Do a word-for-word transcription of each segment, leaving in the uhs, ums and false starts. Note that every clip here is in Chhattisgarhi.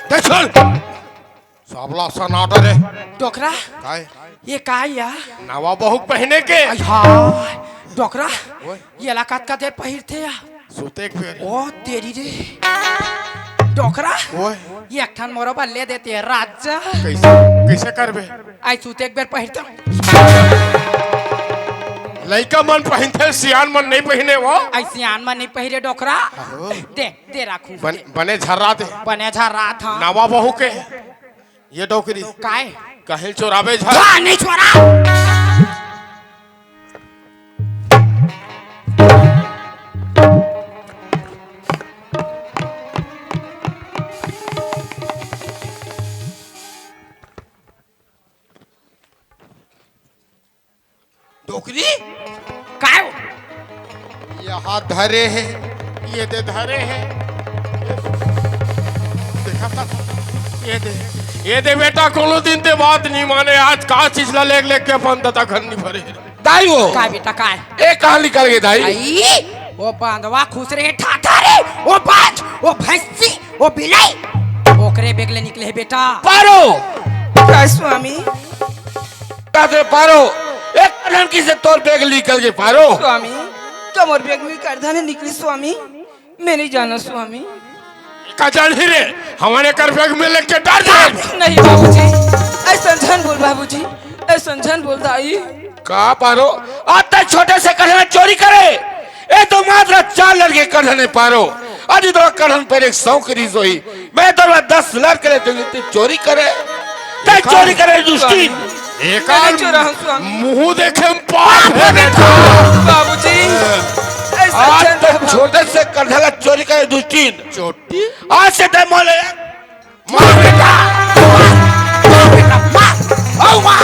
देख सुन, सबला सन्नाटा रे। डोकरा, काय? ये का या? नवा बहू पहिने के। अय हाय, डोकरा, ओए। ये ला कतका देर पहिरथे या? सुते के बेर। ओ तेरी रे। डोकरा, ओए। ये एक ठन मोरो बर ले देते राजा। कैसे, कैसे करबे? अय सुते के बेर पहिरथंव। लइका मन पहिनथे, सियान मन नइ पहिने वो। अय सियान मन नइ पहिरे डोकरा। आहो। दे, दे राखूं, बन-, दे। बने झर्रा दे। बने झर्रा था। नवा बहू के। ये डोकरी। काय? कहीं चोराबे झन। जा, नहीं चोरा। डोकरी? काय हो? ये हाथ धरे हे, ये दे धरे हे। देखा था? ये दे, ये दे बेटा, कोनो दिन ते बात नहीं माने, आज का चीज ला लेग लेग के अपन दता घर नहीं भरे। दाई वो। काय बेटा, काय? ए, कहाँ निकल गए दाई? आई, वो बांधवा खुसरे ठाठा रे, वो बाज, वो भैंसी, वो बिलाई, ओकरे बेग ले निकले हे बेटा। पारो। काय स्वामी? काते पारो, एक करधन किसे तोर बेग निकल के पारो। स्वामी, का मोर बेग में करधन निकली स्वामी? मैं नहीं जाना स्वामी। का जान ही रे, हमारे कर बेग में लेके डर जाए। नहीं बाबूजी, ऐसा झन बोल बाबूजी, ऐसा झन बोल दाई। का पारो, आज तक छोटे से करधन चोरी करे, ए तो मात्र चार लड़के करधन पारो, आज तो करधन पर एक सौ करी सोई। मैं तो दस लाख करे, तू चोरी करे, तै चोरी करे दुष्टी। एकर मुंह देखे में पाप हे बेटा। बाबूजी, ऐसा आज तो छोटे से करधन ला चोरी करे दुष्टी। चोटी? आज से तै मोले मार बेटा, मार, मार बेटा, मार। ओ मार।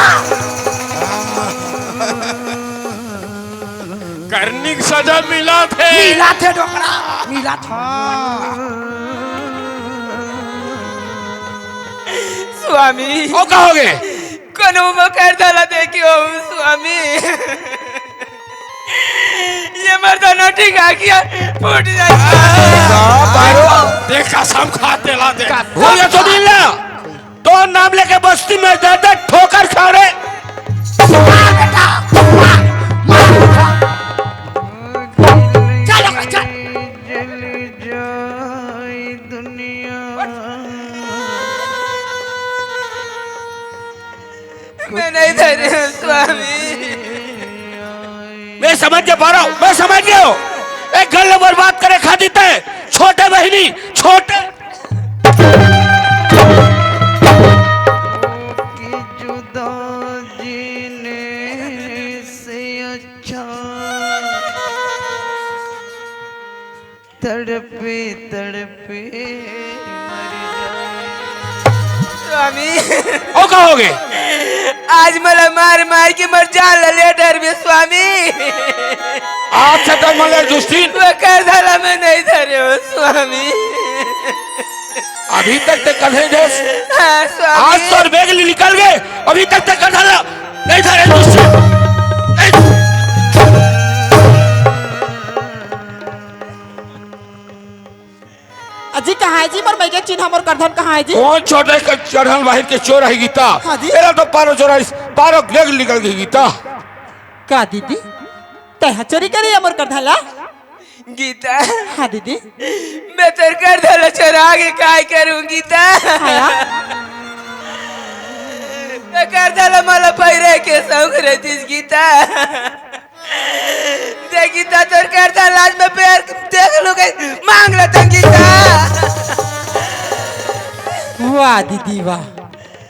करनी के सजा मिला थे। मिला थे डोकरा, मिला था। स्वामी। ओ कहोगे? कोनो मोर करधन ला देखियो स्वामी। ये मर्दाना ठीक आ गया, फूट जाए। देख कसम खा तेला देख। हो गया तो मिल ला। तो नाम लेके बस्ती में दे दे ठोकर खा रे। मार बेटा, मार, मार बेटा। चल, चल। मैं नहीं धरे हूँ स्वामी। मैं समझ के पारो, मैं समझ गयो। एक घर ला बर्बाद करे खातिर तै छोटे बहिनी, छोटे। कि जुदा जीने से अच्छा तड़पे तड़पे मर जाए। स्वामी। ओ कहोगे? आज मला मार मार के मर जान ला ले डरबे स्वामी। आज से तो मले दुस्तीन। वो करधन ला मैं नहीं धरे हूँ स्वामी। अभी तक ते करधन देस। हाँ, स्वामी। आज तोर बेग ले निकल गए, अभी तक ते करधन ला नहीं धरे दुस्तीन। नहीं। अजी, कहाँ हे जी मोर मइके चिन्हा, मोर करधन कहाँ हे जी? कौन छोटे के चढ़ल बाहिर के चोर हे गीता? हाँ जी। एला तो पारो चोराइस, पारो बेग निकल गई गीता। का दीदी, तैं हा चोरी करे मोर करधन ला? गीता। हाँ दीदी। मैं तोर करधन ला चोरा के काय करूँ गीता? हाँ यार। मैं करधन ला मला पहिरे के शौक रहतीस गीता। दे गीता, तोर करधन ला आज मैं पैर देख लूं, कहीं मांग लेथंव गीता। वाह दीदी वाह,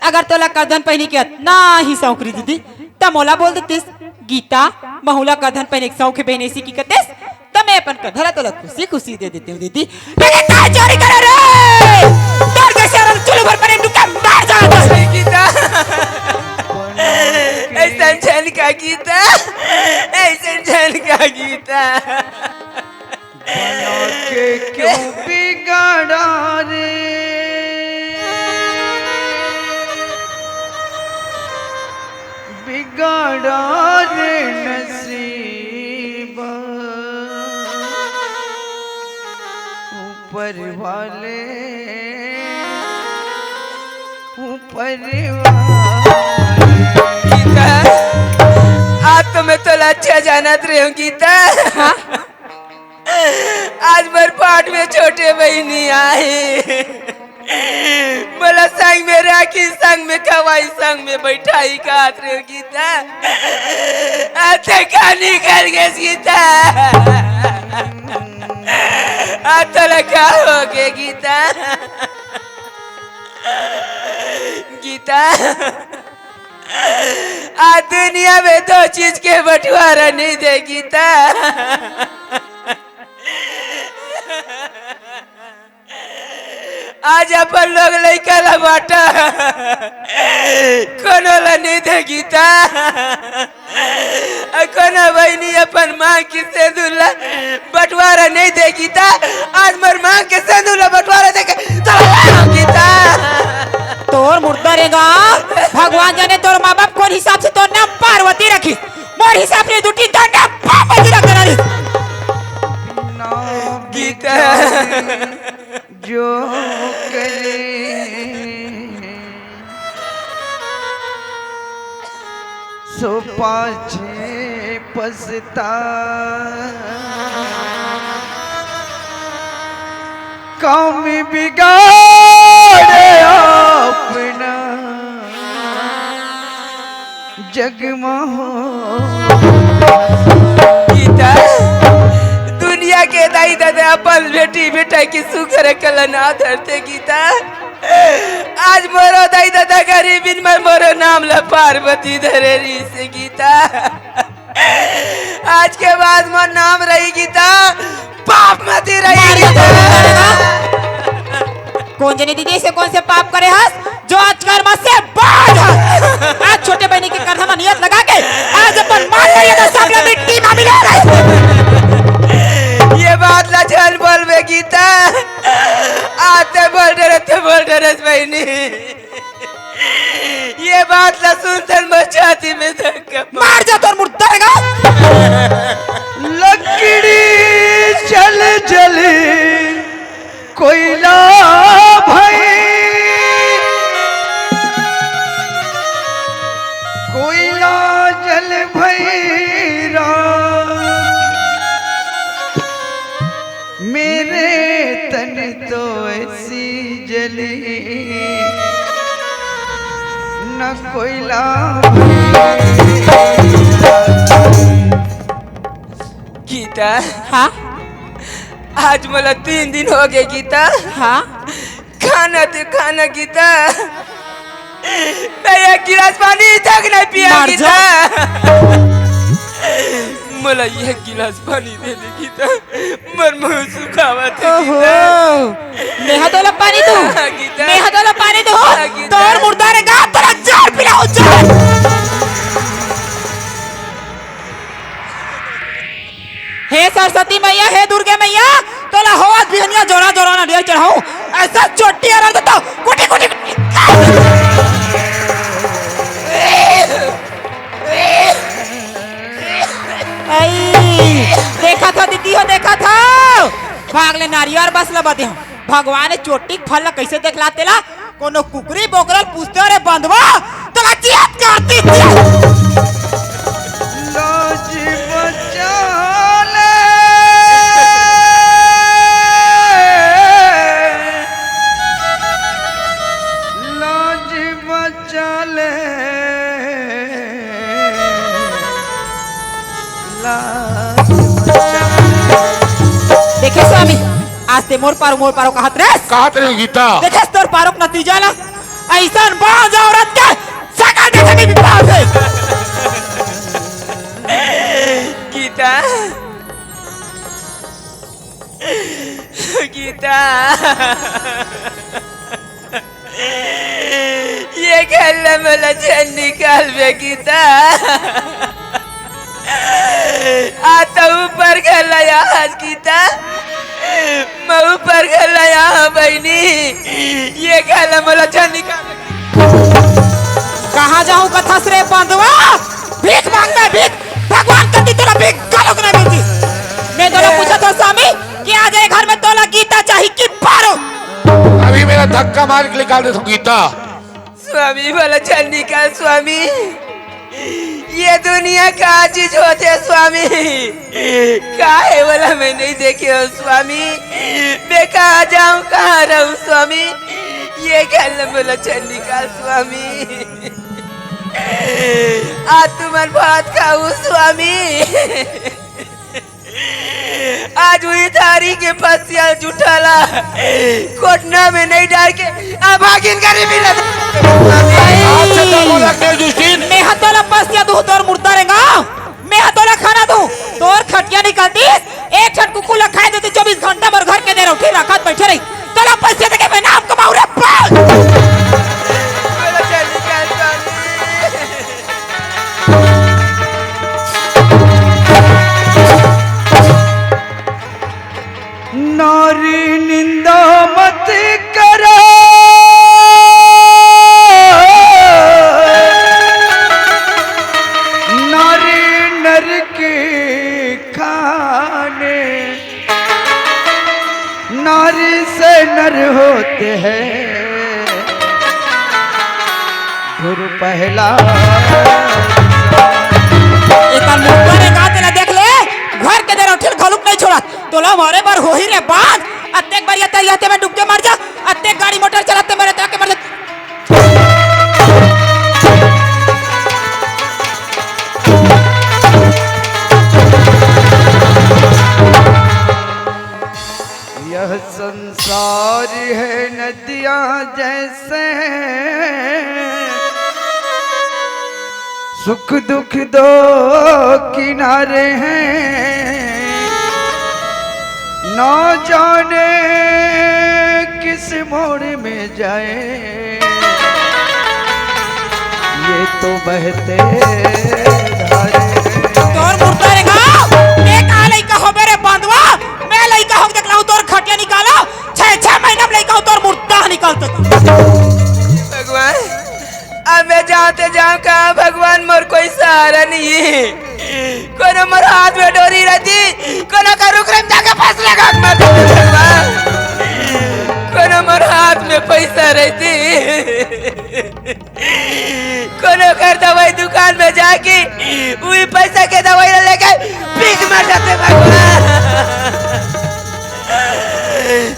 अगर तोला करधन पहिने के अतना ही शौक रही दीदी, त मोला बोल देतिस, गीता, महूला करधन पहिने के शौक हे बहिनी, अइसे कहितेस, त मैं अपन करधन ला तोला खुशी खुशी दे देतेंव दीदी। लेकिन काय चोरी करे रे? तोर जइसे चुल्लू भर परे दुकानदार जात हे। गीता। गीता, ऐसे झन का गीता। बना के क्यों बिगाड़ा रे, बिगाड़ा रे नसीब। ऊपर वाले, ऊपर वाले। गीता, आज तो मैं तोला अच्छा जानत रहे हूँ गीता। आज मोर पाट में छोटे बहिनी आए, मोला संग में राखी, संग में खवाई, संग में बैठाई, कहत रहे गीता। आते का निकल गए गीता। आ तोला का हो गए गीता? गीता, आ दुनिया में दो चीज के बंटवारा नहीं दे गीता। आज अपन लोग लइका ला बांटा, कोनो ला नहीं दे गीता। अउ कोनो बहिनी अपन मांग के सेंदुर ला बंटवारा नहीं दे गीता। आज मोर मांग के सेंदुर ला बंटवारा दे के चला गीता। तोर मुर्दा रेंगा, भगवान जाने तोर माँ बाप कोन हिसाब से तोर नाम पार्वती रखिस, मोर हिसाब से दुटी तोर नाम पार्वती रख देना रहिस। गीता। जो करे सो पाछे पछता। काम बिगाड़े अपना जग में हो। गीता, दुनिया के दाई ददा अपन बेटी बेटा के सुघर कला ना धरते गीता। आज मोरो दाई ददा गरीबिन में मोरो नाम ला पार्वती धरे रहिस गीता। आज के बाद मोर नाम रही गीता, पाप मती रही मार गीता। दे। कौन जनी दीदी से कौन से पाप करे हस, जो आज कर्म से बाज हस। आज छोटे बहिनी के कंधा में नियत लगा के आज अपन मार करिए तो सब लोग मिट्टी में मिला रहे। ये बात ला झन बोलबे गीता। आते बोल डरत, बोल डरत बहिनी। ये बात ला सुनथन मोर छाती में धक्का मार। मार जा तोर मुर्दा गा। लकड़ी जल जल कोयला भई, कोयला जल भई राख। मेरे तन तो ऐसी जली न कोयला। गीता, हाँ? आज मोला तीन दिन हो गए गीता। हाँ? खाना दे, खाना गीता। मैं एक गिलास पानी तक नहीं पिया मार गीता। जा। मोला एक गिलास पानी दे दे गीता। मोर मुंह सुखावत हे ओहो। गीता। मेहा तोला पानी दू। हाँ, गीता। मेहा तोला पानी दू। हाँ, गीता। तोर मुर्दा रे गा, तोला जहर पिलाओ, जहर। हे सरस्वती मैया, हे दुर्गे मैया, तोला होवत बिहनिया जोरा जोरा नरियर चढ़ाऊं। ऐसा चोटी अरर देता, कुटी कुटी कुटी। आई, देखा था दीदी हो, देखा था। भाग ले नारियर बस लबा दे। भगवान चोटी के फल ला कैसे देखला तेला? कोनो कुकरी बोकरा ल पूछते, "अरे बंधवा, तोला चियत करती थी।" लाज बचा ले। लाज बचा ले। लाज बचा ले। देखे स्वामी, आज ते मोर पारो, मोर पारो कहत रेस। कहत रहे गीता। देखेस तोर पारो के नतीजा ला, ऐसन बांझ औरत के सकल देखे के विपद हे। गीता, गीता, ये घर ला मोला झन निकालबे गीता। आ तो ऊपर घर ला आज गीता, मैं ऊपर घर ला बहिनी, ये घर ला मोला झन निकाल। कहाँ जाहूँ कथस रे बंदवा? भीख मांगना भीख, भगवान कति तोला भीख घलोक नहीं मिलती। मैं तोला पूछत हँव स्वामी कि आज ये घर में तोला गीता चाही कि पारो? अभी मेरा धक्का मार के निकाल देता हूँ गीता। स्वामी, मोला झन निकाल स्वामी, ये दुनिया का चीज होथे स्वामी, का हे मोला मैं नहीं देखे हँव स्वामी, मैं कहाँ जाहूँ, कहाँ रहूँ स्वामी, ये घर ला मोला झन निकाल स्वामी, आज तुमन भात खाहू स्वामी। आज उही थारी के पसिया जूठा ला कोटना में नहीं डार के अभागिन गरीबी ला। अच्छा, तो बोला के जुस्टिन। मैं हा तोला पसिया दूँ तोर मुर्दा रेंगा। मैं हा तोला खाना दूँ। तोर खटिया निकलतिस, एक ठन कुकुर ला खाए देते चौबीस घंटा मोर घर के देर उठी रखत बैठे रही। तोला पसिया देके मैं नाम कमाऊँ रे पागल। नारी निंदा मत करो, नारी नर के खाने, नारी से नर होते हैं धुर पहला। एकर मुंह पर एक आते ला देख ले, घर के देर उठिल घलुक नहीं छोड़ा। तोला मारे बर होही रे बांध, अतेक बार ये तरिया ते में डूब के मर जा, अतेक गाड़ी मोटर चलाते मरे ताके मर जा। यह संसार है नदियां जैसे, सुख दुख दो किनारे हैं, ना जाने किस मोड़ में जाए ये तो बहते धारे। तोर मुर्दा रे गाँव, मैं का लइका होबे रे बांधवा? मैं लइका होके देख लहूँ तोर खटिया निकालो, छह छह महीना में लइका हो तोर मुर्दा निकालते। भगवान, अब मैं जाते जाऊं कहाँ भगवान, मोर कोई सहारा नहीं है। कोनो मोर हाथ में डोरी रहती, कोनो का रुख रम जाके फंस लगा मर जाते भगवान। कोनो मोर हाथ में पैसा रहती, कोनो कर दवाई दुकान में जाके उही पैसा के दवाई ला लेके भीख मर जाते भगवान।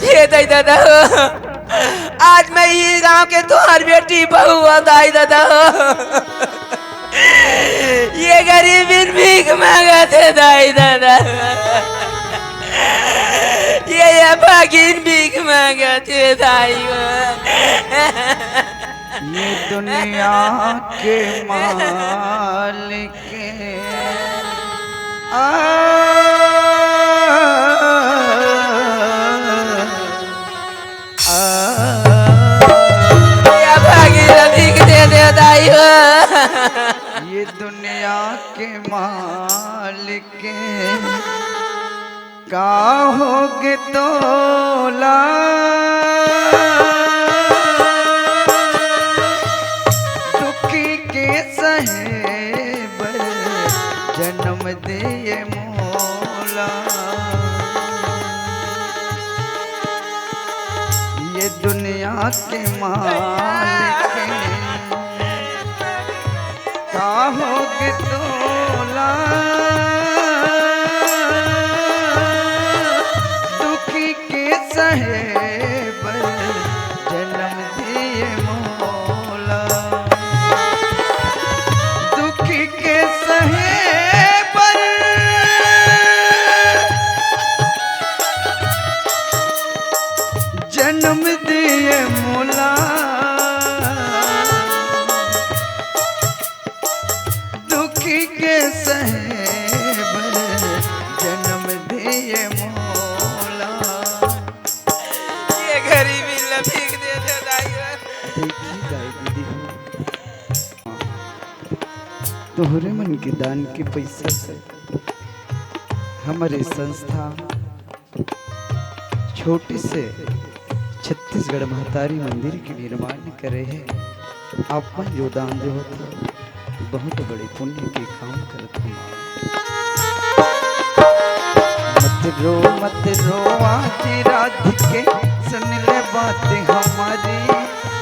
ये दाई दादा हो, आज मैं ये गांव के तुहार बेटी बहू हूँ दाई दादा हो। ये गरीब इन भीख मांगत हे दाई दादा। ये ये भागिन भीख मांगत हे दाई हो। ये दुनिया के मालिक आ, आ, या भागीरथी के दे दे दाई हो। ये दुनिया के मालिक का होगे तोला, दुखी के सहे बर जन्म दिए मोला। ये दुनिया के मालिक का होगे तोला, दुखी के सहे बर जन्म दिए मोला। दुखी के सहे बर जन्म दिए मोला। दुखी के सहे बर जन्म दिए मोला। ये गरीबी ला भीख दे दे दाई। देखी दाई दीदी हो। तोहरे मन के दान के पइसा से हमर ए संस्था छोटे से छत्तीसगढ़ महतारी मंदिर के निर्माण करे हे। आप मन जो दान देवत हो, बहुत बड़े पुण्य के काम करत हो माँ। मत रो, मत रो आज राधिके, सुन ले बात हमारी,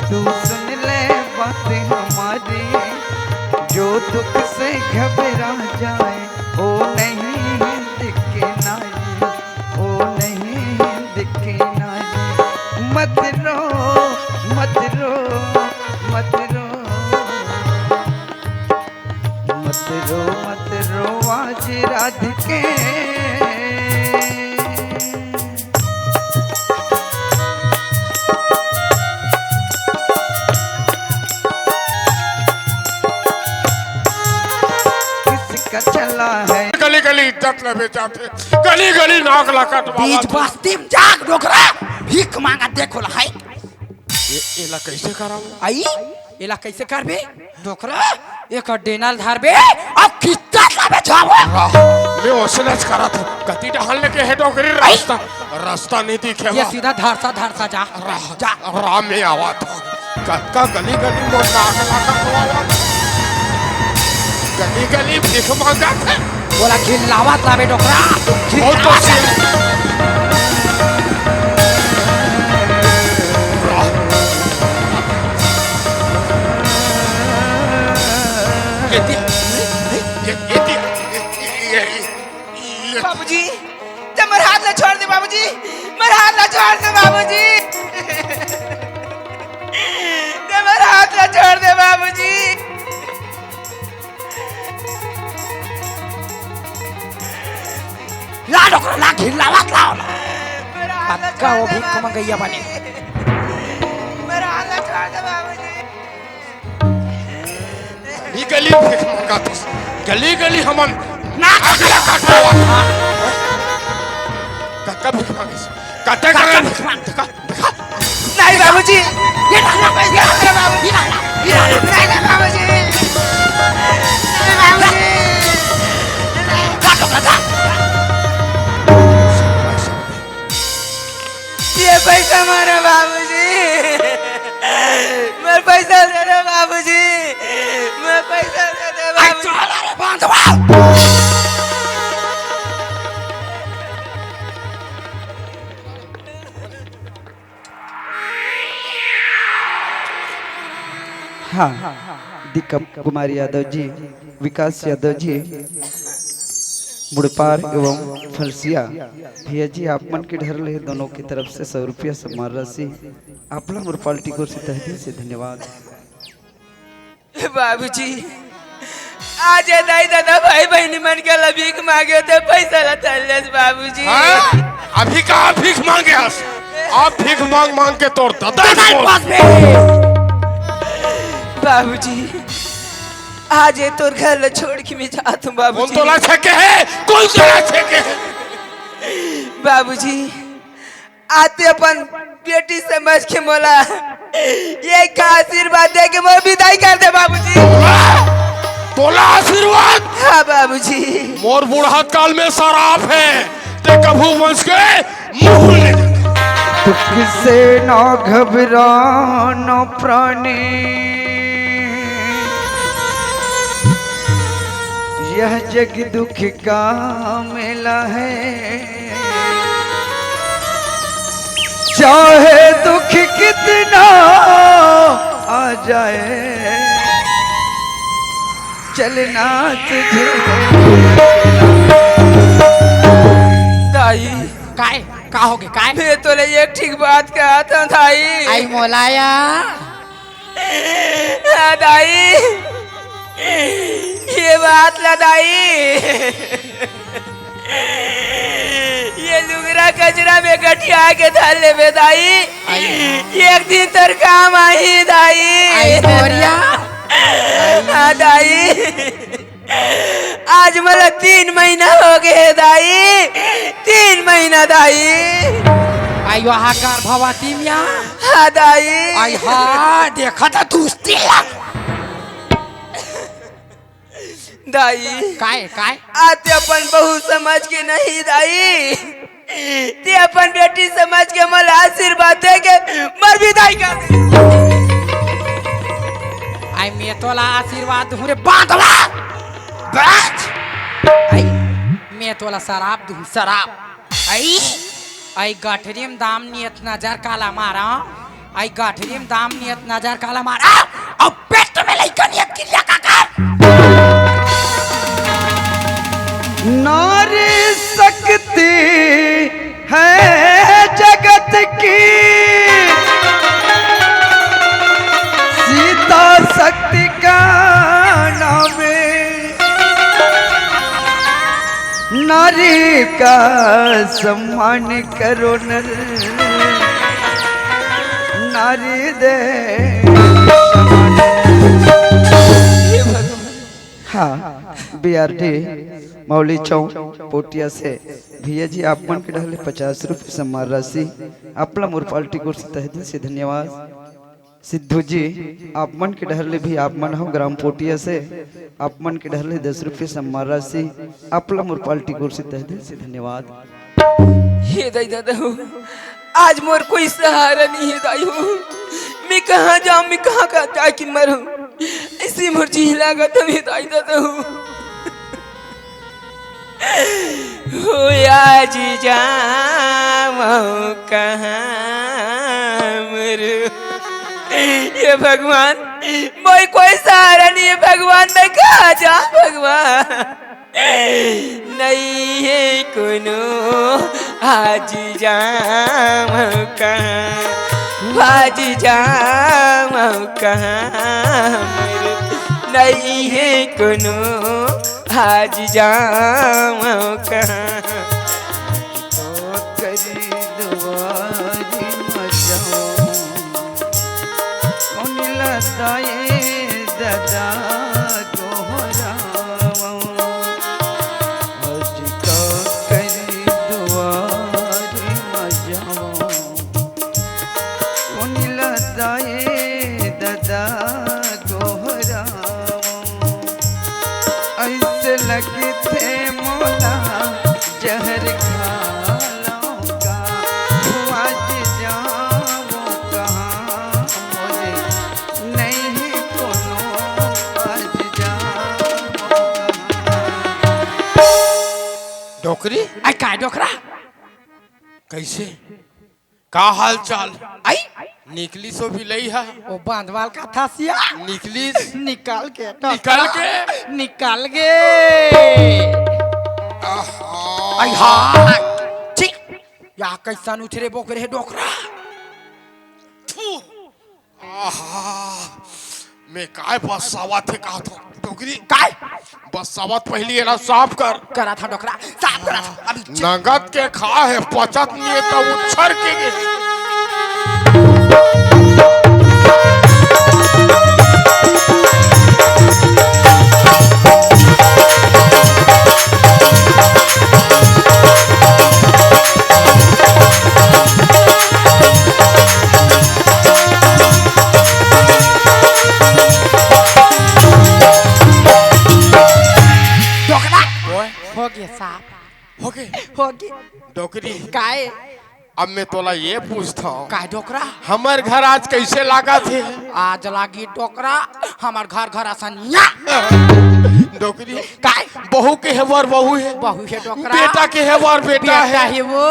तू सुन ले बात हमारी। जो दुख से घबरा जाए, ओ नहीं दिखे नारी, ओ नहीं दिखे नारी। मत रो, मत रो, मत रो, मत रो, मत रो आज राधिके। किसका चला है? गली गली इज्जत ल बेचाथे, गली गली नाक ला कटवावत बीच हे। बस्ती में जाके डोकरा भीख मांगा देखो ला है। ए-, एला कइसे करव? आई, एला कइसे करबे? डोकरा, एक डेना ल धरबे, अब किस्ता ला बेचाबो। रह, मैं ओसने च करत हूँ। कति डहन लेके हे डोकरी रास्ता, रास्ता नहीं दिखे ये बा। सीधा धरसा, धरसा जा। रह, जा। रह, मैं आवत हूँ। कतका गली गली मोर नाक ला कटवावत। गली गली भीख मांगत हे। ओला खिलावत लाबे डोकरा, वो तो खिलावत। ये दे, ये, ये दे, ये, ये, ये, ये। बाबूजी, ते मोर हाथ ला छोड़ दे बाबूजी, मोर हाथ ला छोड़ दे बाबूजी, ते मोर हाथ ला छोड़ दे बाबूजी। ला डोकरा, ला, घिन लावत लाव। मेरा हाथ अतका वो छोड़ दे भीख बाबूजी। मंगइया बने। मेरा हाथ छोड़ दे बाबूजी। गली गली भीख मंगाथस, गली गली हमन ना कटला कटवा। कतका भीख मांगिस, कतका भीख मांग, देखा। नहीं बाबूजी, ये ना, ये ना, ये ना, ये ना, ये ना। नहीं, नहीं बाबूजी, नहीं बाबूजी। ये पैसा मारो बाबूजी, मैं पैसा दे दो बाबूजी, मैं पैसा दे दो बाबूजी। हाँ, दीपक कुमार यादव जी, विकास यादव जी, मुड़पार एवं फलसिया भैया जी, आप मन के डहर ले दोनों की तरफ से सौ रुपया सम्मान राशि आप ला मुड़पार टिकोर से तहे दिल से धन्यवाद। बाबूजी, आज ये दाई ददा भाई बहिनी मन के ला भीख मांगे ते पैसा ला धर लेस बाबूजी। हाँ? अभी कहाँ भीख मांगे हस? अब भीख मांग मांग के तोर ददा ददा ही बोल। पास में। बाबूजी, आज ये तोर घर ला छोड़ के मैं जात हूँ बाबूजी। कौन तोला छेके है? कौन तोला छेके है? बाबूजी, आते अपन बेटी समझ के मोला ये का आशीर्वाद दे के मोर विदाई कर दे बाबूजी। तोला आशीर्वाद? हाँ बाबूजी। मोर बुढ़ात काल में सराप है, ते कभू वंश के मुंह ले। दुख से ना घबराना प्राणी, यह जग दुख का मेला है। चाहे दुख कितना आ जाए, चलना तुझे। दाई, काय? का होगे? काय? मैं तोले एक ठीक बात कहत हूँ दाई। आई मोलाया। हाँ दाई, ये बात ला दाई, ये लुगरा कचरा में गठिया के धर लेबे दाई। आई। एक दिन तोर काम आही दाई। आई मोरिया। हाँ दाई, आज मोला तीन महीना हो गए हे दाई, तीन महीना दाई। आई वहाँ गर्भवती मिया। हाँ दाई। आई हाँ, देखा था दोस्ती ला। दाई। काय, काय? आ ते अपन बहू समझ के नहीं दाई, ते अपन बेटी समझ के मोला आशीर्वाद दे के मर विदाई कर दे। आई मैं तोला आशीर्वाद दूँ रे बांधवा। बच। आई मैं तोला शराब दूँ, शराब। आई, आई गठरी में दाम नियत नजर काला मारा। आई गठरी में दाम नियत नजर काला मारा। अब पेट में लइका नियत किरिया का कर। नारी शक्ति है जगत की, सीता शक्ति का नाम है। नारी का सम्मान करो नर, नारी दे। हाँ, बी आर डी मौली चौक पोटिया से भैया जी, आप मन के डहर ले पचास रुपये सम्मान राशि। आप ला मोर पार्टी की ओर से तहे दिल से धन्यवाद। सिद्धू जी, आप मन के डहर ले भी, आप मन हो ग्राम पोटिया से, आप मन के डहर ले दस रुपये सम्मान राशि। आप ला मोर पार्टी की ओर से तहे दिल से धन्यवाद। हे दाई दादा हो, आज मोर कोई सहारा नहीं है दाई हो। मैं कहाँ जाऊँ, मैं कहाँ का जाके मरूँ? ऐसी मोर जी लागत हे दाई दादा हो। हो आज जावं कहाँ मरूँ? ये भगवान, मोर कोई सहारा नहीं है भगवान, मैं कहाँ जाऊँ भगवान? नहीं है कोनो आज जावं कहाँ, आज जावं कहाँ मरूँ? नहीं है कोनो आज जावं कहाँ। तो करी दुआरी मचाऊं, कौन लताए दादा गोहरावं। आज का करी दुआरी मचाऊं, कौन लताए दादा गोहरावं। ऐसे लगथे मोला जहर खा लौं का, आज जावं कहाँ मोरे, नहीं कोनो आज जावं कहाँ। डोकरी? आई काय डोकरा? कैसे? का हाल चाल? आई? निकलिस ओ बिलई हा? ओ बांधवाल का थासिया? निकलिस? निकल के, निकल के? निकल गे। आहा। आई हाय। छी। या कैसन उठरे बोकरे हे डोकरा? थू। आहा। मैं काय बस्सावत हे कहत हों, डोकरी? काय? बस्सावत पहिली एला साफ कर। करत हों डोकरा, साफ करत हों। अभी नंगत के खा हे, पचत नहीं हे त उच्छर के गे। डोकरा। ओए। हो गे साफ। हो गे? हो गे। डोकरी। काय? अब मैं तोला ये पूछत हों। काय डोकरा? हमर घर आज कैसे लागत हे? आज लागी डोकरा, हमर घर घर असन या। डोकरी। काय? बहू के हे बर बहू हे। बहू हे डोकरा। बेटा के हे बर बेटा बेटा हे। हे वो।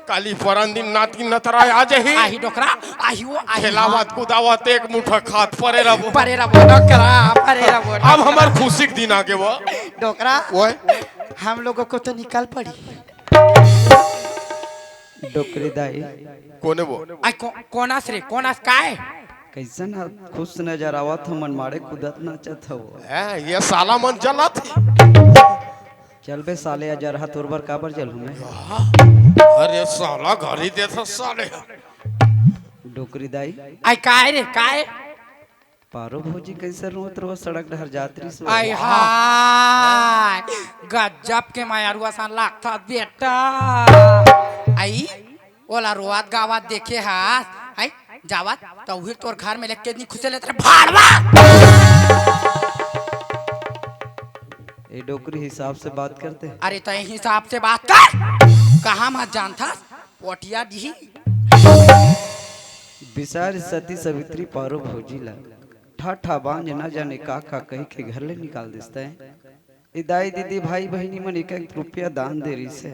काली परन दिन नाती नतरा आ जाही। आही डोकरा, आही वो, आही खेलावत कुदावत एक मुठा खात परे रबो। परे रबो डोकरा, परे रबो अब डोकरा। हमर खुशी के दिन आगे वो। डोकरा, ओए। हम लोगों को तो निकल पड़ी। डोकरी दाई। कोने वो? आई को-, कोनास रे, कोनास काय? कैसन ह-, खुश नजर आवत हो, मन माड़े कूदत नाचत हो। हैं, ये साला मन जलत हे। चल बे साले, अजरहा तोर बर काबर जलहूं मैं? अरे साला गारी देत हे साले। डोकरी दाई। आई काय रे, काय? पारो भौजी कैसे रोत रोत सड़क डहर जात रहिस वो। आय हाय, गजब के मयरुआ सन लागथस बेटा। आई, ओला रोवत गावत देखे हस, आई, जावत, त उही तोर घर में लेके नहीं खुसे लेत रे भाड़वा। ए डोकरी, हिसाब से बात करते। अरे तय हिसाब से बात कर। कहाँ मत जानथस पोटिया दी। बिसार सती सवित्री पारो भौजी ला ठा ठा बांझ न जाने का का कहि के घर ले निकाल देस तय। ए दाई दीदी भाई बहिनी मन एक एक रुपया दान दे रिहिस हे।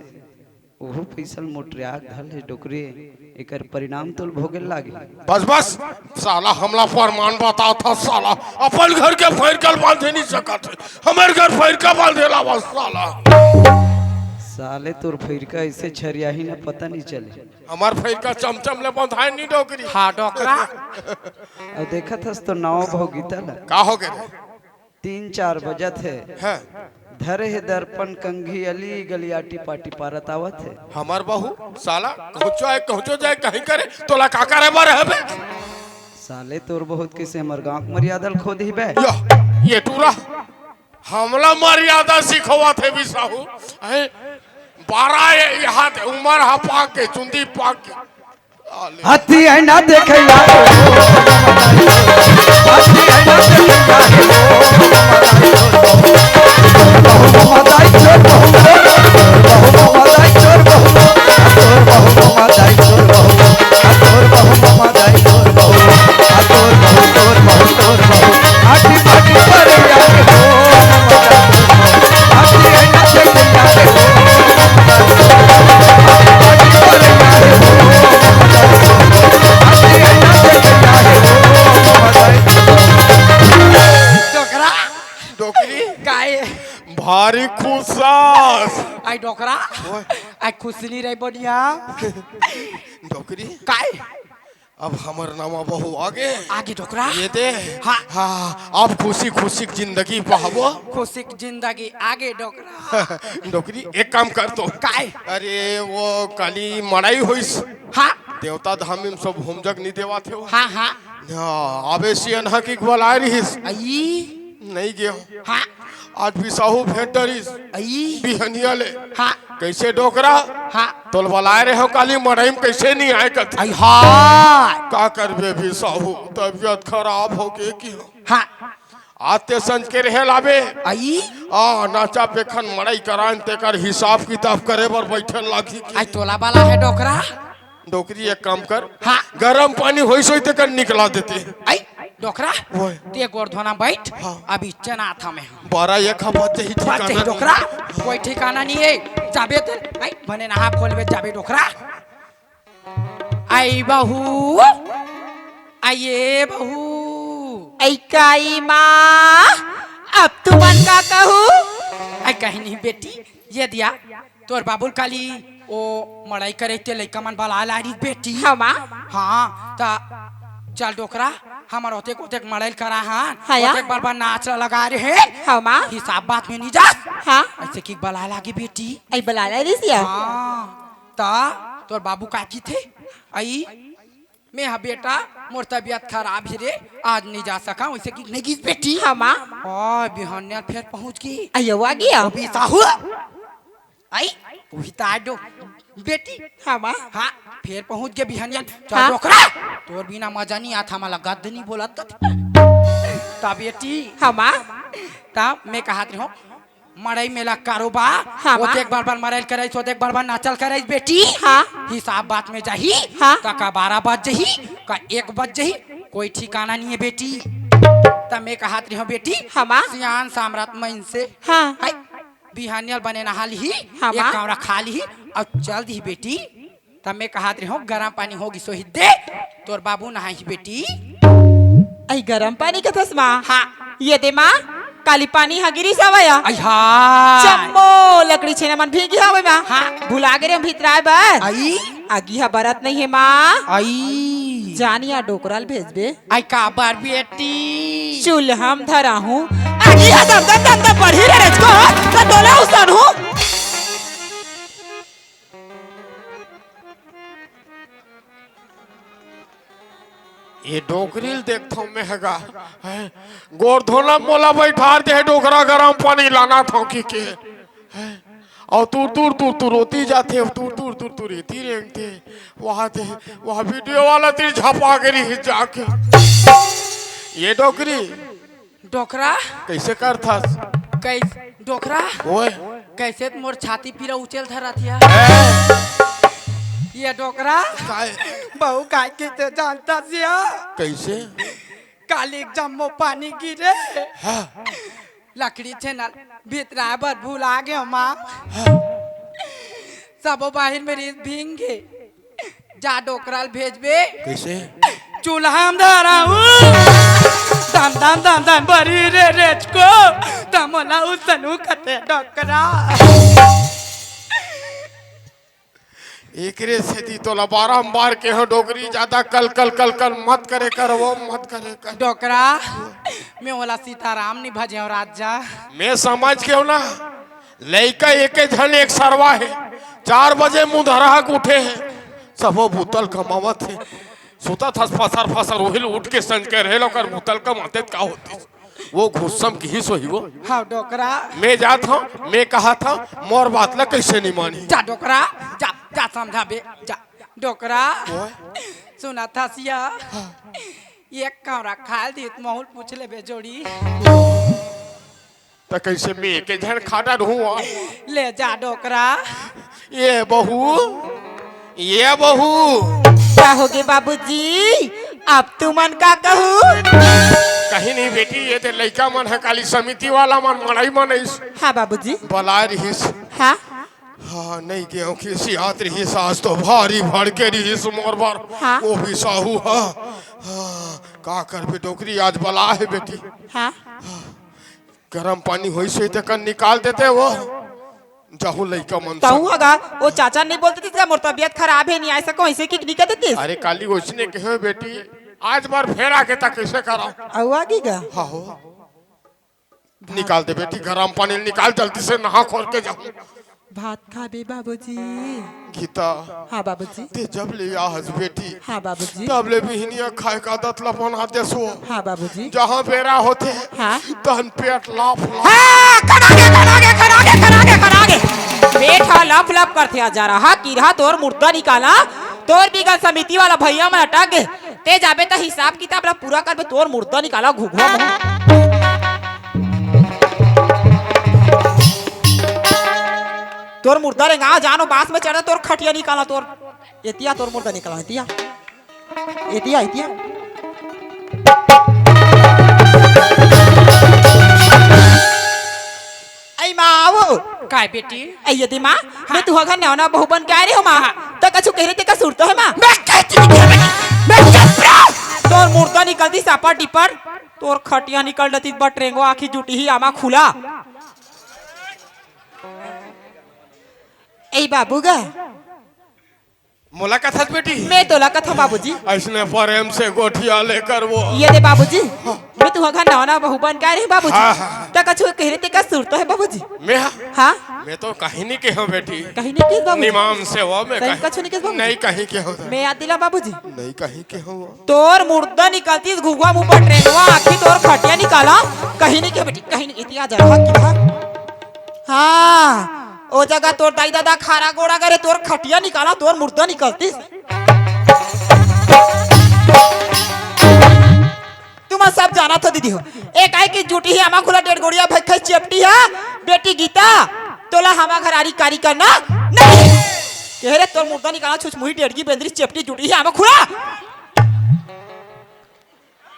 ओहू पइसा ल मोटरिया के धर ले डोकरी, एकर परिणाम तोल भोगे लागही। बस बस, साला हमला प्रमाण बतावत हस साला। अपन घर के फइरका ल बांधे नइ सकत हे, हमर घर फइरका बांधे ल आवस साला। साले तोर फइरका अइसे छरियाही न पता नइ चले। हमर फइरका चमचम ले बंधाय नइ डोकरी। हाँ डोकरा। अब देखत हस तो नवा बहू गीता ला। का होगे रे? तीन चार बजत हे। हाँ। धरे हे दर्पण कंघी अली गलियाटी पाटी पारत आवत हे। हमर बहू साला कहूँचो आए कहूँचो जाए कहीं करे, तोला का करे बर हे बे? साले तोर बहू कइसे हमर गाँव के मर्यादा ल खो दिही बे? यो, ये टूरा हमला मर्यादा सिखवत हे बिसाहू। हैं? बारा ये यहाँ ते उमर हा पाक के, चुंदी पाक के। हत्ती है ना देखे यार। हत्ती है ना देखे यार। डोकरा। डोकरी। काय? भारी खुश हस। आई डोकरा। ओए। आई खुश नइ रहे बनिया। डोकरी। काय? अब हमर नवा बहू आगे। आगे डोकरा। ये दे। हाँ। हाँ, अब खुशी खुशी के जिंदगी पाहबो। खुशी के जिंदगी आगे डोकरा। डोकरी, एक काम कर तो। काय? अरे, वो काली मड़ई होइस। हाँ। देवता धाम में सब होम जग नइ देवाथे हो। हाँ, हाँ। हाँ, अबे सियन हा की बलाय रिहिस। आई। नइ गेंव। हाँ। आज बिसाहू भेंट डरिस। आई। बिहनिया ले। हाँ। कइसे डोकरा? हाँ। तोल बलाय रहेंव काली मड़ई में कइसे नइ आए कथे। आई हाँ। का करबे बिसाहू, तबियत खराब होगे कि हाँ। आज ते संझ के रेहे ल आबे। आई। आ, नाचा पेखन मड़ई कराएन तेकर हिसाब किताब करे बर बइठे ल लागही कि। आई तोला बलाय हे डोकरा। डोकरी एक काम कर। हाँ। गरम पानी होइस होही तेकर निकला देते। आई, डोकरा, ओए। ते गोड़ धोना बइठ, हाँ। अभी चना था मैं। बारा एक हा बज जाही, बज जाही ठिकाना डोकरा, नइ। कोई ठिकाना नइ हे। जाबे ते, आई, बने नहा खोलबे जाबे डोकरा। आई बहू, आई ए बहू। आई काई माँ, अब तुमन का कहू? आई कहीं नहीं बेटी, ये दिया, तोर बाबू ल काली ओ मड़ई करे ते लइका मन बलाय लाय रिहिस बेटी। हाँ माँ। हाँ, त चल डोकरा, हमर ओतेक ओतेक मड़ई ल करा हन, हाँ या। ओतेक बर बर नाच ल लगा रहे। हाँ माँ। हिसाब बात में नइ जास। हाँ। अइसे कि बलाय लागे बेटी। आई बलाय लाय रिहिस या। हाँ, त तोर बाबू का कहिथे? आई मैं हा बेटा, मोर तबियत खराब हे रे, आज नइ जा सकंव, अइसे कि नइ गिस बेटी। हाँ माँ। हाँ, बिहनिया फेर पहुँच गे। अयो, आ गया। ओ बिसाहू। आई, उही त आ डो-, बेटी। हाँ माँ। हाँ, फेर पहुँच गे बिहनिया। चल हाँ। डोकरा, तोर बिना मजा नइ आत, हमला गद्द नइ बोलत। त बेटी। हाँ माँ। त मैं कहत रहेंव, मड़ई मेला कारोबार, हाँ, माँ। ओतेक बर बर मड़ई ल करइस, ओतेक बर बर नाच ल करइस बेटी। हाँ। हिसाब बात में जाही, हाँ। त का बारा बज जाही, का एक बज जाही, कोई ठिकाना नइ हे बेटी। त मैं कहत रहेंव बेटी, हाँ, माँ। सियान सामरथ मइनसे, हाँ। हाय, बिहनिया ल बने नहा लिही, हाँ, एक माँ। कांवरा खा लिही, अउ चल दिही बेटी। त मैं कहत रहेंव, गरम पानी हो गिस होही दे, तोर बाबू नहाही बेटी। अई गरम पानी कथस माँ? हाँ। ये दे माँ, काली पानी ह गिरिस हवय। अई हाँ। जम्मो लकड़ी छेना मन भीगी हवय माँ। हाँ। भुला गे रहेंव भितराय बर। अई। आगी ह बरत नइ हे माँ। अई। जान या डोकरा ल भेजबे। अई काबर बेटी? चूल्हा म धराहूँ। आगी ह दम दम दम दम बढ़ी रे रजको, त तोला उसन हूँ। ये डोकरी ल देखथंव मैं ह गा। हैं? गोड़ धोना मोला बइठार दे हे डोकरा, गरम पानी लानथंव कहिके। हैं? अउ तुर तुर तुर तुर ओती जाथे, अउ तुर तुर तुर तुर एती रेंगथे। वहाँ ते, वहाँ वीडियो वाला तीर झपा गे रिहिस जाके। ये डोकरी, डोकरा? कइसे करथस? कैस डोकरा? ओए। कैसे त मोर छाती पीरा उचेल धरत हिया? ये डोकरा? काय? बहू काय के ते जानत हस या? कैसे? काली जम्मो पानी गिरे। हाँ। लकड़ी छेना ल भितराय बर भुला गेंव माँ। हाँ। सबो बाहिर में रिहिस भींग गे। जा डोकरा ल भेजबे। कैसे? चूल्हा म धराहूँ। दन दन दन दन बरही रे रेचको। त मोला उसनहूँ कथे डोकरा। एकरे सेती तोला बारंबार केहेंव डोकरी, जादा कल कल कल कल मत करे कर, वो मत करे कर। डोकरा, मैं ओला सीताराम नि भजेंव राजा। मैं समझ गेंव ना, लइका एके झन एक सरवा हे, चार बजे मुंह धरा के उठे हे, सबो बुता ल कमावत हे, सुतत हस फसर फसर, उही ल उठ के संझ के रेहे ल ओकर बुता ल कमातेच का होतिस। वो गुस्सा म किहिस होही वो। हाँ, डोकरा। मैं जात हंव, मैं कहत हंव, मोर बात ला कइसे नि मानही? जा डोकरा, जा, जा समझाबे, जा। डोकरा, ओए। सुनत हस या? हाँ। एक कौंरा खाय ल दिही त महूँ ल पूछ लेबे जोड़ी। त कइसे मैं एके झन खा डरहूँ? ले जा डोकरा। ए बहू, ए बहू। का होगे बाबूजी? अब तुमन का कहू? कहीं नहीं बेटी, ये ते लइका मन ह काली समिति वाला मन मड़ई मन आइस। हाँ बाबूजी। बलाय रिहिस। हाँ। हाँ, नहीं गेंव खिसियात रिहिस, आज तो भारी भड़के रिहिस मोर बर। हाँ। वो भी साहू ह। हाँ, का करबे डोकरी, आज बलाय हे बेटी। हाँ। गरम पानी होइस होही तेकर निकाल देते वो। जाहूँ लइका मन तहूँ संग। हगा, वो चाचा नहीं बोलते थे, मोर तबियत खराब हे, नहीं आ सकंव, अइसे कि नहीं कहते थे। अरे काली ओइसने केहेंव बेटी, आज बार फेर आगे तक कइसे करंव? अउ आगे गा? हाँ हो। भात निकाल दे बेटी, गरम पानी निकाल, जल्दी से नहा खोर के जाहूँ। भात खाबे बाबूजी? गीता। हाँ बाबूजी। ते जब ले आहस बेटी, हाँ बाबूजी। तब ले बिहनिया खाय के आदत ला बना देस वो। हाँ बाबूजी। जहाँ बेरा होथे, हाँ। तहन पेट लाफ लाफ। हाँ, खनागे, खनागे, खनागे, खनागे, खनागे। पेट ह लफ लफ करथे, आ जरहा किरहा तोर मुर्दा निकाला, तोर बिगन समिति वाला भइया मन अटक गे। ते जाबे त हिसाब किताब ला पूरा करबे, तोर मुर्दा निकाला घुघुआ मुँह। तोर मुर्दा रेंगा जानो बास में चढ़ा, तोर खटिया निकाला, तोर एतिया तोर मुर्दा निकाला, एतिया। एतिया, एतिया। अई माँ, आओ। काय बेटी? अई ये दे माँ, हाँ। मैं तुँहर घर नवा नवा बहू बन के आय रहेंव माँ। हाँ। त कछु कहे रहे तेकर सुरतो हे माँ? मैं कहती नहीं कहे बेटी, मैं चुप रहो। तोर मुर्दा निकलतिस सापट डिपर, तोर खटिया निकल डरतिस बटरेंगो आँखी जुटिही आमा खुला। ए बाबू गा। मोला कथस बेटी? मैं तोला कथंव बाबूजी। अइसने प्रेम से गोठिया ले कर वो। ये दे बाबूजी, मैं तुँहर घर नवा नवा बहू बन के आय रहेंव बाबूजी। हाँ, हाँ। त कछु कहे रहे तेकर सुरतो हे बाबूजी? मैं हाँ? हाँ? मैं तो कहीं नहीं केहेंव बेटी। कहीं नहीं केहेस बाबूजी? निमान से वो मैं कहीं कहीं कछु नहीं केहेस बाबूजी? नहीं कहीं केहेंव। मैं याद दिला बाबूजी। नहीं कहीं केहेंव। तोर मुर्दा निकलतिस घुघुआ मुँह बटरेंगवा आँखी तोर खटिया निकाला। कहीं नहीं केहेंव बेटी, कहीं नहीं, एतिया जरहा किरहा। हाँ, ओ जगह तोर दाई ददा खारा गोड़ा करे, तोर खटिया निकाला, तोर मुर्दा निकलतिस। तुमन सब जानत हो दीदी हो, एक आय के जुटिही आमा खुला डेढ़ गोड़िया भई खाइस चेपटी हा, बेटी गीता, तोला हमा घर आरी कारी करना नहीं। कहे रे तोर मुर्दा निकाला छुछ मुही डेढ़गी बेंदरी चेपटी जुटिही आमा खुला।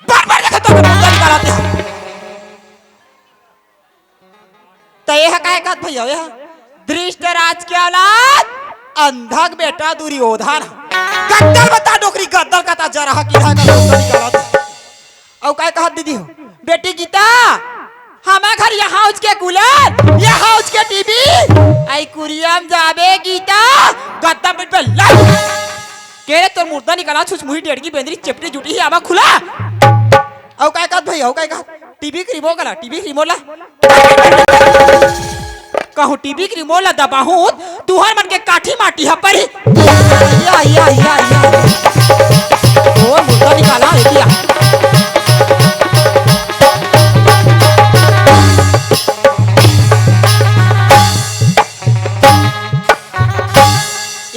बार बार देखा तो मुर्दा निकाला ते। त ये ह काय कहत भैया, ये ह धृतराज के औलाद, अंधा के बेटा दुर्योधन। गद्दल बता डोकरी, गद्दल कथा जरहा किरहा का डोकरी निकालत। अउ काय कहत दीदी हो? बेटी गीता, हमा घर यहाँ उचके कूलर, यहाँ उचके टीवी, आई कुरिया म जाबे गीता, गद्दा में पे लाल। के रे तोर मुर्दा निकाला छुछ मुही डेढ़गी बेंदरी चेपटी जुटिही आमा खुला। अउ काय कहत भैया, अउ काय कहत? टीवी के रिमोट ला, टीवी के रिमोट ला। कहूँ टीवी के रिमोट ला दबाहूँ, तुहर मन के काठी माटी ह परी। या, या, या, या। ओ मुर्दा निकाला, एतिया।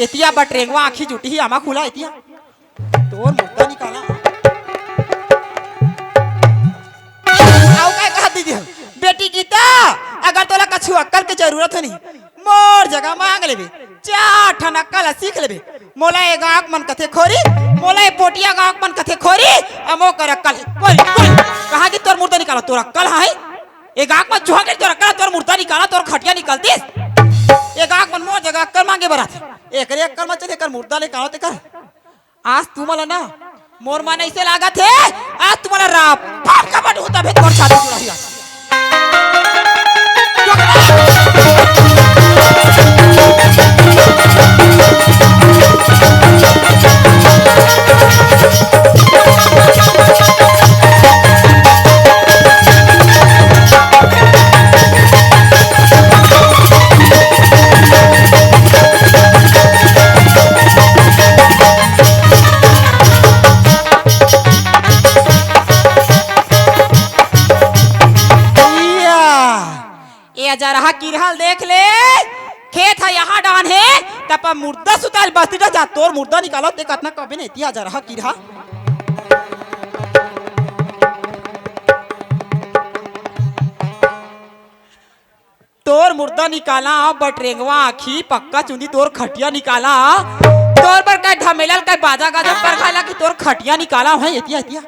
एतिया बटरेंगवा आँखी जुटिही आमा खुला, एतिया। तोर मुर्दा निकाला। अउ काय कहत दीदी हो? बेटी गीता, कुछु अक्कल के जरूरत हे नहीं। मोर जगह मांग लेबे, चार ठन अक्कल सीख लेबे। मोला ए गांव के मन कथे खोरी, मोला ए पोटिया गांव के मन कथे खोरी, अ मोकर अक्कल हे खोरी, खोरी। कहां कि तोर मुर्दा निकाला, तोर अक्कल हे? ए गांव के मन चुहा के तोर अक्कल, तोर मुर्दा निकाला, तोर खटिया निकलतीस। ए गांव के मन मोर जगह अक्कल मांगे बर आथे। एकरे अक्कल म चल, एकर मुर्दा निकालो तेकर। आज तुमन ला ना, मोर मन अइसे लागत हे, आज तुमन ला राप, पाप का बट होता भेद मोर छाती जुड़ा ही आज। ए अजरहा किरहा ल देख ले, खेत ह यहाँ डाहन हे, तब मुर्दा सुताल बस्ती डा जा, तोर मुर्दा निकालो, ते कतना कबे नहीं तिया अजरहा किरहा। तोर मुर्दा निकाला, बटरेंगवा आँखी, पक्का चुंदी, तोर खटिया निकाला, तोर बर काय ढमेलल, काय बाजा गाजा पर खाला कि तोर खटिया निकाला, है एतिया, एतिया।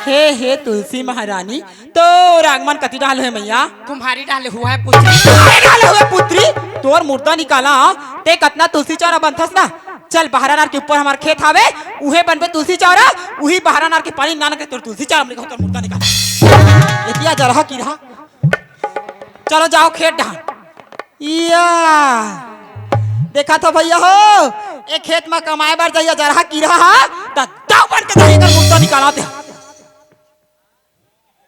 हे, हे तुलसी महारानी, तोर आगमन कति डाहन होय मैया? तुम्हारी डाहन होय पुत्री। तुम्हारी डाहन होय पुत्री, तोर मुर्दा निकाला, ते कतना तुलसी चौरा बंधथस ना। चल, बहरा नार के ऊपर हमर खेत हावे, उहे बनबे तुलसी चौरा, उही बहरा नार के पानी नान के तोर तुलसी चौरा में तोर मुर्दा निकाला। एतिया अजरहा किरहा। चलो जाओ खेत डाहन। इया, देखा तो भैया हो, ए खेत म कमाए बर जाइया अजरहा किरहा हा, त दाव बन के जाइया एकर मुर्दा निकाला ते।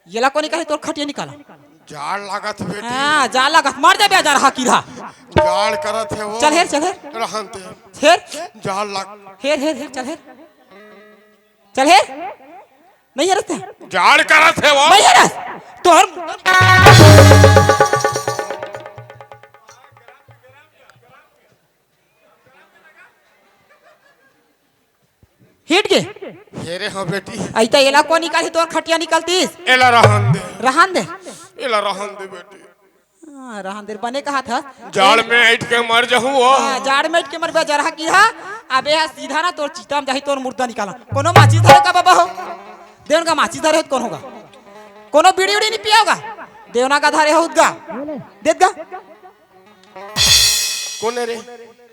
येला कोनी कहे तोर खटिया निकाला। जाड़ लागत हे बेटी। हाँ, जाड़ लागत, मर जाबे अजरहा किरहा। जाड़ करत हे वो। चल हेर, चल हेर। रहन दे। हेर। जाड़ लाग हेर, हेर, हेर, चल हेर। चल हेर। नहीं हेरस ते? जाड़ करत हे वो। नहीं हेरस। तोर हिट गे। हेरे हो बेटी। अइता एला कोन निकालही, तोर खटिया निकलतीस। एला रहन दे। रहन दे। एला रहन दे बेटी। हाँ, रहन दे, बने कहाथस। जाड़ में अइठ के मर जहूँ वो। हाँ, जाड़ में अइठ के मरबे अजरहा किरहा। अबे हा सीधा ना तोर चिता म जाही, तोर मुर्दा निकाला। कोनो माचिस धरे का बाबा हो? देवन का माचिस धरे होत कोन होगा? कोनो बीड़ी उड़ी नहीं पिया होगा? देवना का धरे होत गा? देत गा? कोने रे?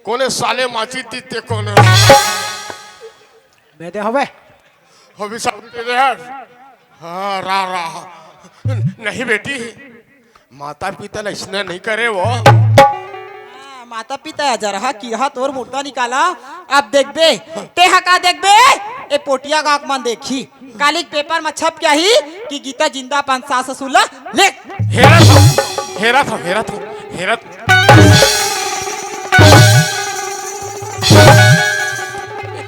कोने साले माचिस दीते कोने? मैं दे हवे। हबी साहब दे दे यार। हाँ, रा, रा। नहीं बेटी, माता पिता ला इसने नहीं करे वो। हाँ, माता पिता अजरहा किरहा तोर मुर्दा निकाला। अब देखबे, तेहा का देखबे, ए पोटिया गाँव के मन देखही। काली के पेपर म छप के आही कि गीता जिंदा अपन सास ससुर ला ले। हेरत हव, हेरत हव, हेरत हव, हेरत।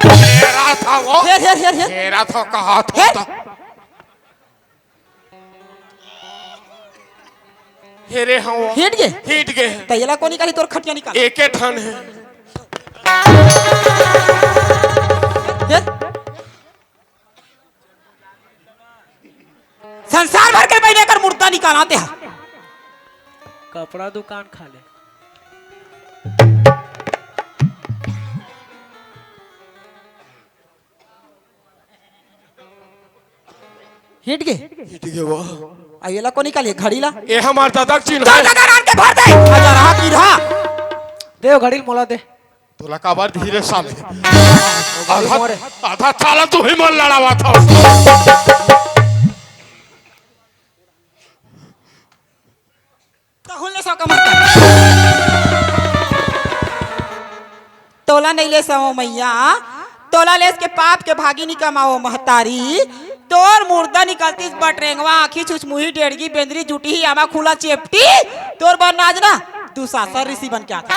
हेरत हव वो। हेर, हेर, हेर, हेर। हेरत हव कहाथव हेर। त। हेरे हव वो। हिट गे? हिट गे। त एला कोन निकाली तोर खटिया निकाल। एके ठन हे। हेर। संसार भर के बहिनी कर मुर्दा निकाला ते हा। कपड़ा दुकान खा ले। हिट गे? हिट गे वो। आ, एला कोन निकाली घड़ी ला? ए हमार दादा के चिन्ह तो हे। दादा राम के भर दे। अजरहा किरहा। दे वो घड़ी ल मोला दे। तोला काबर धीरे साले? आधा, मोरे। आधा साला तू ही मन लड़ावा था। तहुल ले सो कमर कर। तोला नहीं ले सो मैया, तोला लेस के पाप के भागी नहीं कमाओ महतारी। तोर मुर्दा निकलतीस बटरेंगवा, आँखी छुछमुही, डेढ़गी, बेंदरी, जुटी ही, आमा खुला चेपटी। तोर बर नाजना, दुशासन ऋषि बन के आता।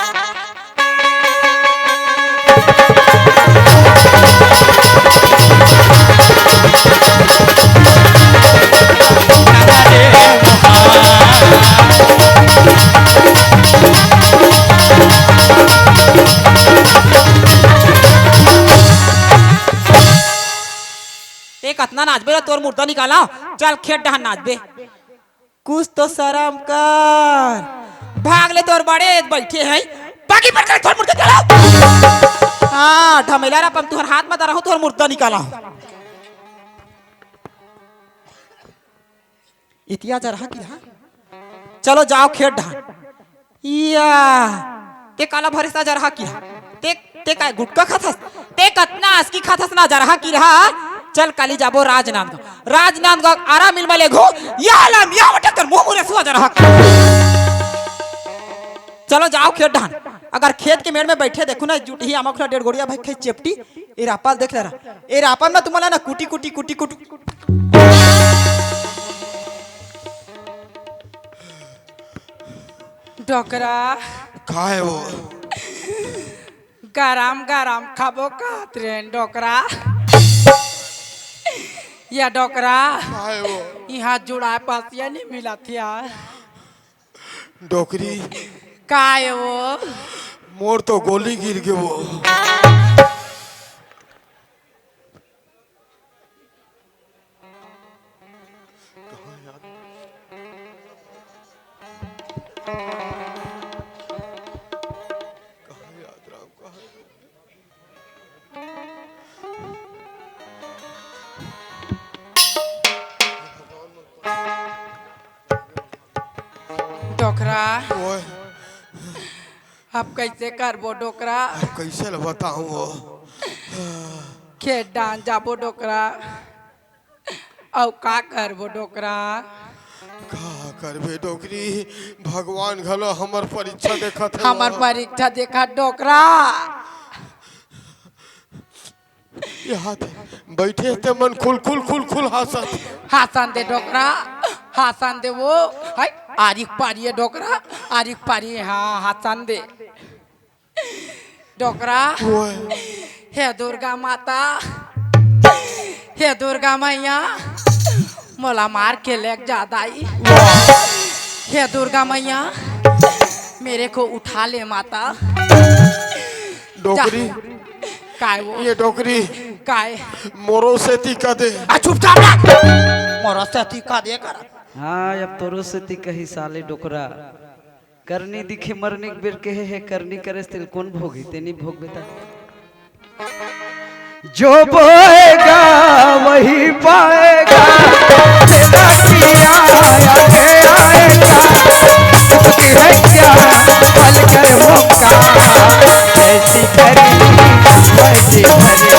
कतना नाचबे रे, तोर मुर्दा निकाला। चल खेत डहन नाचबे। कुछ तो शरम कर। भाग ले, तोर बड़े बइठे हैं। बाकी पर कर तोर मुर्दा निकाला। हाँ, ढमेला रा पम तुहर हाथ में धरा हूँ, तोर मुर्दा निकाला। इतिया जरहा किरहा। चलो जाव खेत डहन। या, ते काला भरिस ना जरहा किरहा। ते, ते काय गुटखा खाथस? ते कतना असकी खाथस ना जरहा किरहा। चल काली जाबो राजनांदगांव। राजनांदगांव आरा मिल मले घो। या लम, या बटे कर मुंह मुरे सुआ जरहा। चलो जाव खेत डहन। अगर खेत के मेड़ में बइठे देखहू ना, जुटही आमा खुला डेढ़ गोड़िया भाई खेत चेपटी। ए रापा ल देख ले रहा। ए रापा में तुमला ना कुटी, कुटी, कुटी, कुटी। डोकरा। काय वो? गरम गरम खाबो कहत रेहेन डोकरा। या डोकरा। काय वो? इहाँ जुड़ाए पासिया नहीं मिलत या। डोकरी। काय वो? मोर तो गोली गिर गे वो। डोकरा। ओए। अब कइसे करबो डोकरा? अब कइसे ल बताहूँ वो? खेत डहन जाबो डोकरा। अउ का करबो डोकरा? का करबे डोकरी, भगवान घलो हमर परीक्षा देखत हे। हमर परीक्षा देखत डोकरा। याद बइठे ते मन खुल खुल खुल खुल हासन। हासन दे डोकरा, हासन दे वो। हाय, आरिख पारिये डोकरा, आरिख पारिये, हाँ, हासन दे। डोकरा। ओए। हे दुर्गा माता, हे दुर्गा मैया, मोला मार के लेग जा दाई। हे दुर्गा मैया, मेरे को उठा ले माता। डोकरी। काय वो? ये डोकरी। काय? मोरो सेती का दे। आ, चुपचाप रह। मोरो सेती का दे कर। हाँ, अब तोरो सेती कही साले डोकरा। करनी दिखे मरनी के बेर कहे हे, करनी करेस तेल कोन भोगी, तेनी भोग बेटा। जो बोएगा वही पाएगा, तेरा किया आगे आएगा। उसकी है क्या पल कर मौका, जैसी करनी वैसी भरनी।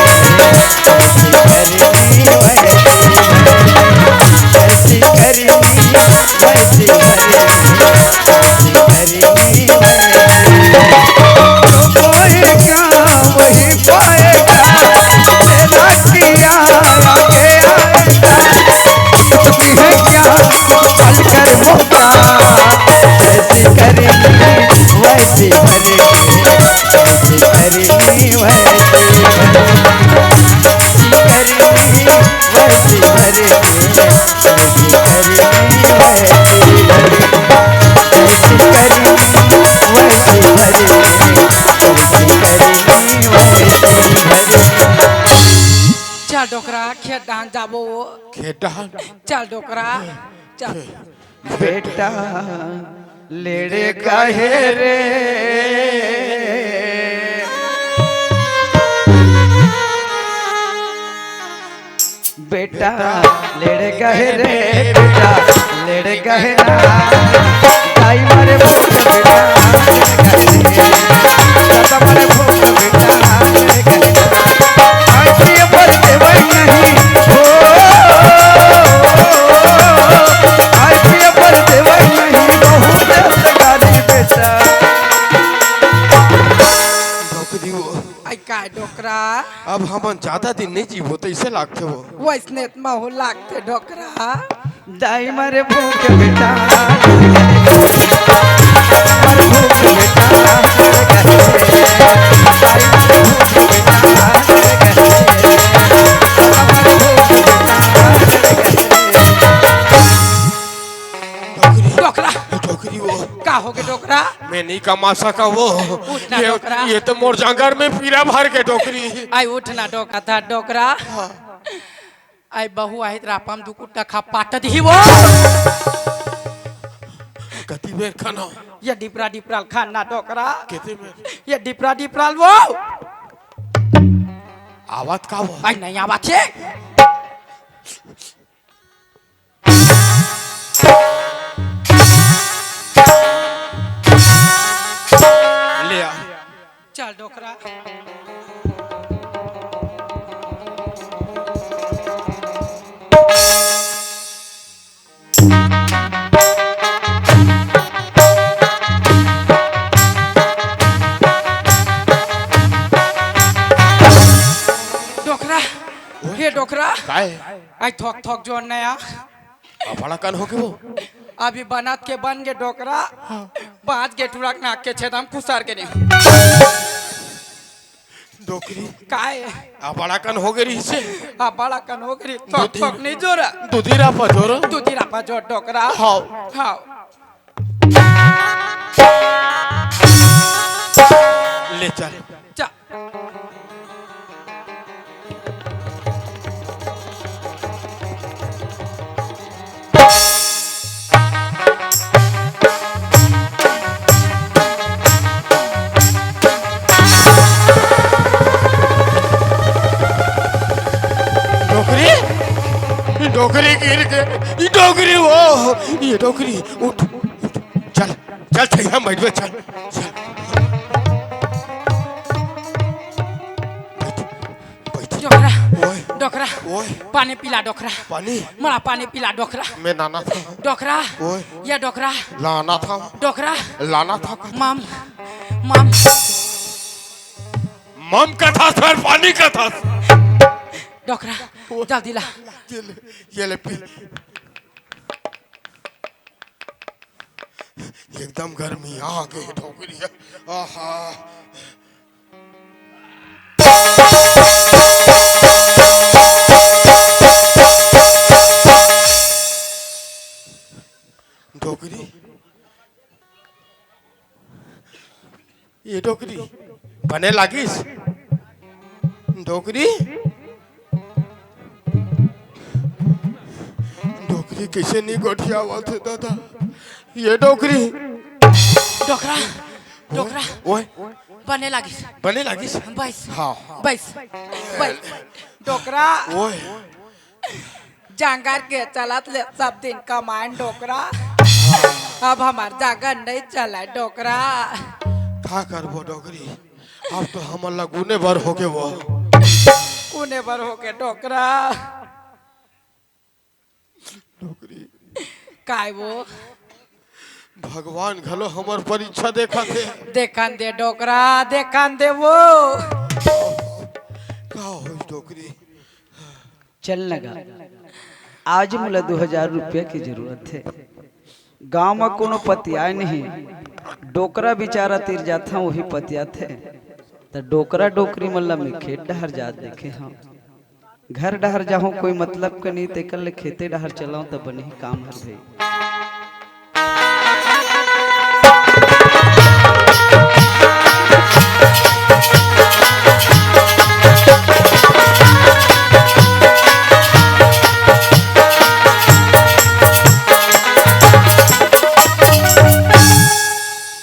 चल डोकरा, खेत डहन जाबो। खेत डहन? चल डोकरा, चल। बेटा लेड़े काहे रे, बेटा लेड़े काहे रे, बेटा लेड़े काहे ना। दाई मारे भूख बेटा, दादा मारे भूख बेटा। आँखिए पर देवई नहीं हो, आँखिए पर देवई नहीं, बहुत सगारी बेटा। डोकरी वो। आई का डोकरा? अब हमन ज्यादा दिन नहीं जीबो, तइसे लागथे वो। वइसने त महू लागथे डोकरा। दाई मरे भूख बेटा, मरे भूख बेटा, दाई मरे भूख बेटा, मरे भूख बेटा। डोकरा। डोकरी वो। का होगे डोकरा? मैं नहीं कमा सका वो। उठ ना ये, डोकरा। ये तो मोर जांगर में पीरा भर के डोकरी। आई उठ ना डोकरा, था डोकरा। हाँ। आई बहू आही त रापा म दू कुट्टा खपाट दिही वो। कति बेर खाना? ये डिपरा डिपराल खाना डोकरा। कति बेर? ये डिपरा डिपराल वो। आवत का वो? आई नहीं आवत हे। ले आ। चल डोकरा। डोकरा, ओए। हे डोकरा। काय? आई थोक थोक जोन नया। अबड़ा कन होगे वो। अभी बनत के बन गे डोकरा। हाँ। बाँच गे टुरा के नाक के छेदा म खुसर गे रे। डोकरी। काय? अबड़ा कन होगे रहिसे। अबड़ा कन होगे रहिसे। थोक दुधी। थोक नहीं जोरा। दुधी रापा जोर। दुधी रापा जोर डोकरा। हाँ। हाँ। ले चल। चल। डोकरी, डोकरी गिर गे, ई डोकरी वो, ये डोकरी, उठ, उठ, चल, चल, ठैया बैठबे, चल, चल। बैठ, बैठ। डोकरा, ओए। डोकरा, ओए। पानी पिला डोकरा। पानी? मोला पानी पिला डोकरा। मैं लानत हँव। डोकरा, ओए। ये डोकरा। लानत हँव। डोकरा। लानत हँव। मम, मम। मम कथस फेर पानी कथस। डोकरा, ओए। जल्दी ला। ये ले, ये ले पी। एकदम गर्मी आ गे डोकरी। आहा। डोकरी, ये डोकरी बने लागिस? डोकरी, डोकरी कइसे नहीं गोठियावत हे दादा? ये डोकरी। डोकरा, डोकरा। ओए, बने लागिस। बने लागिस? बइस। हाँ। बइस। बइस। डोकरा। ओए। जांगर के चलत ले सब दिन कमाएन डोकरा। अब हमर जांगर नहीं चलय डोकरा। का करबो डोकरी? अब तो हमन ला गुने बर होगे वो। गुने बर होगे डोकरा। डोकरी। काय वो? भगवान घलो हमर परीक्षा देखत हे। देखन दे डोकरा, देखन दे वो। का होइस डोकरी? चल न गा, आज मोला दू हजार रुपया के जरूरत हे। गांव म कोनो पतियाय नहीं, डोकरा बिचारा तीर जाथंव, वही पतियाथे। त डोकरा डोकरी मन ला मैं खेत डहर जात देखे हंव। घर डहर जाहूं, कोई मतलब के नहीं, तेकर ले खेते डहर चलंव त बनही काम हर भई।